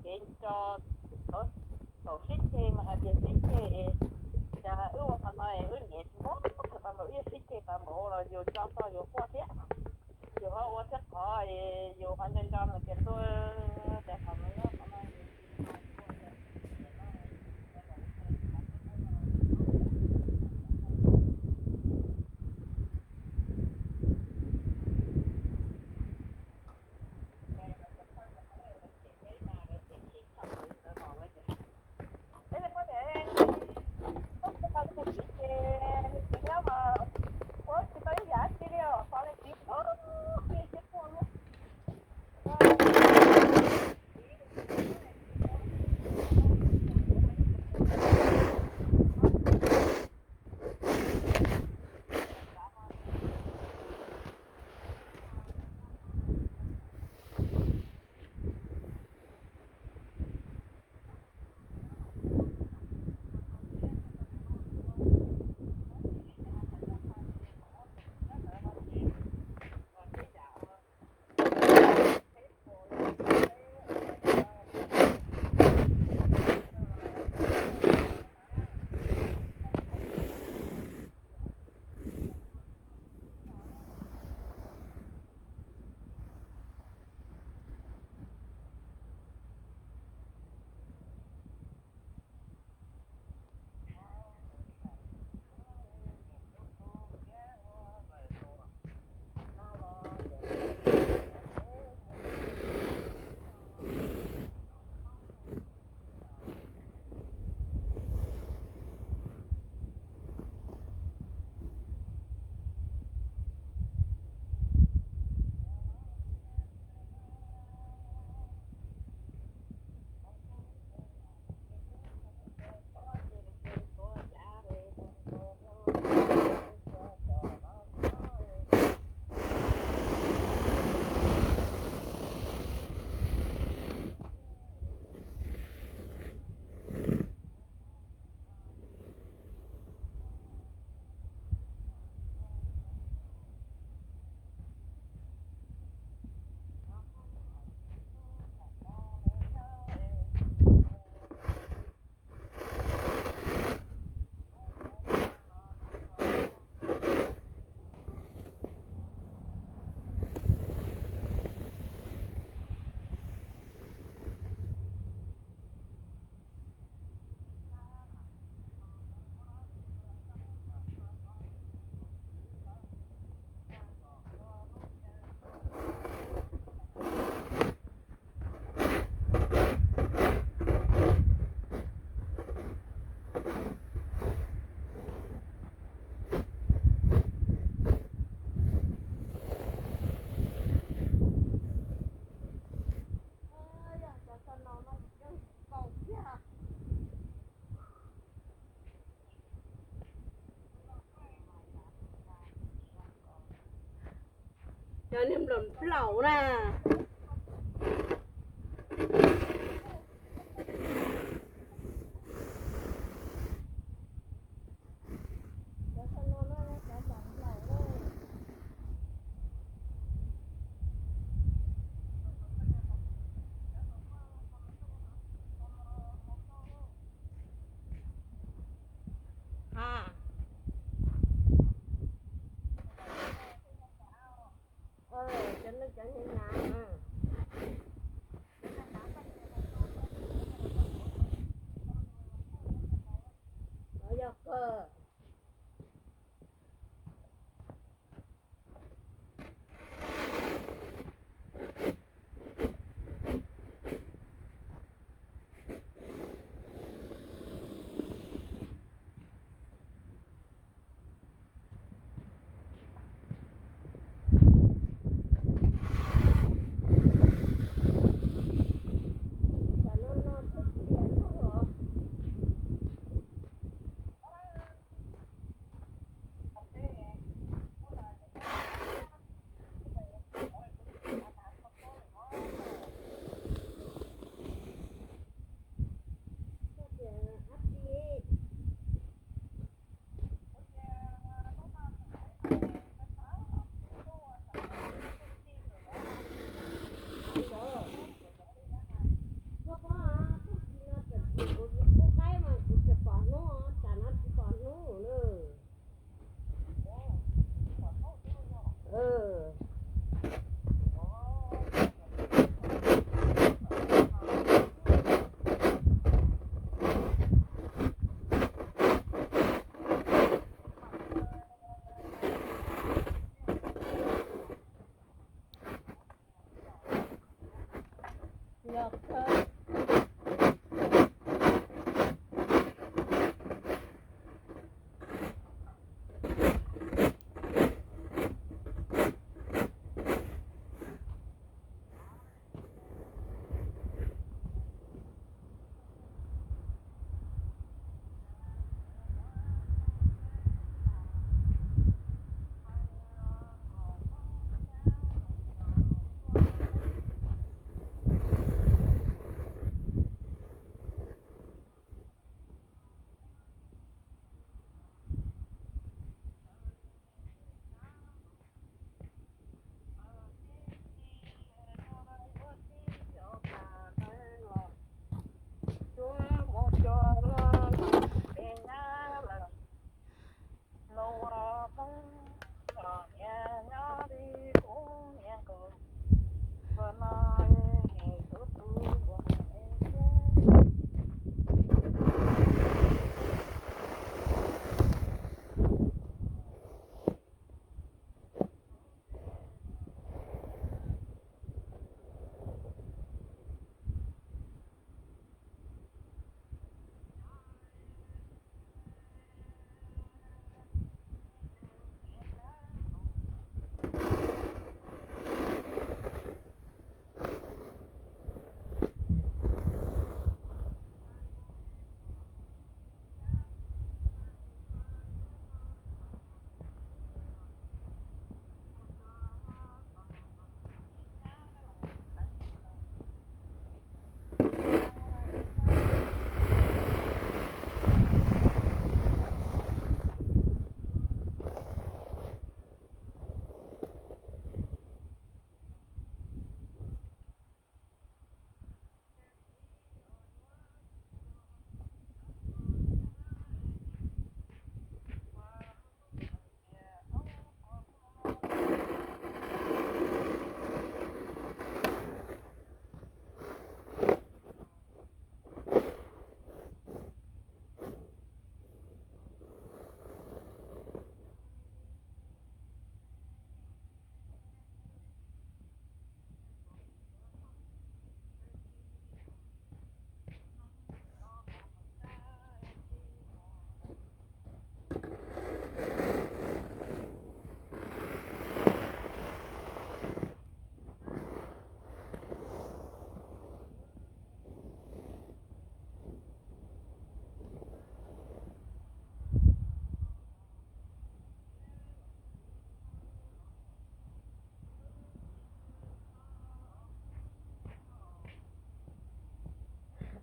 kev tso thaum sib ceg mas hais tias sib ceg, cas wb ua qhov no wb niam tsis muab qhov tau los wb sib ceg tau npaum los yus tso tau yus quaj thiab, yus ho ua thiab qhov yus qhov nco nco no tias tuaj tes qhov no qhov no. Cov niag nplaum nplaum na. Ha. Cov neeg cov niag nas. Yog kawg.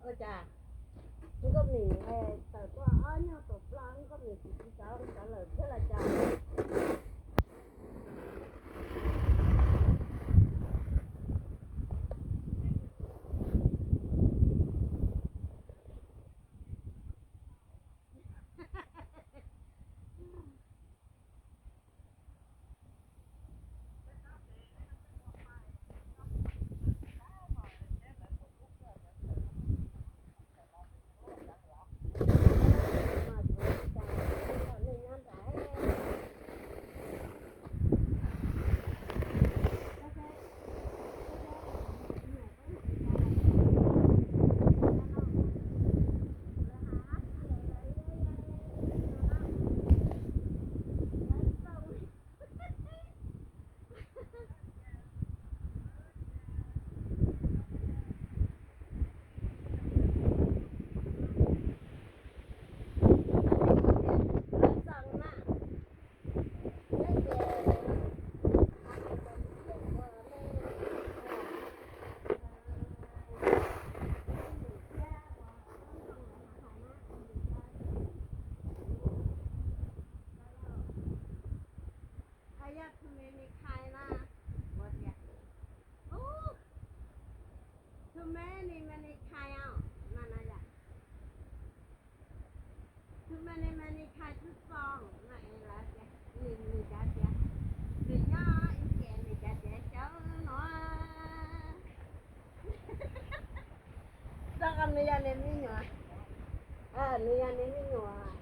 Ua cas Nkauj Mim tawm tuaj ob nyuag tus plaub, Nkauj Mim tsis tsis tau sawv lawm thiab los cas? Yog tus me me khai na, ua tias, ub, tus me ni me ni khai os, mas no yom, tus me ni me ni khai xwb xo, no es lawv tias, nws nws cav tias, nws nyob ib ce nws cav tias xyov no. Rau qhov nws yog nws me nyuam, nws yog nws me nyuam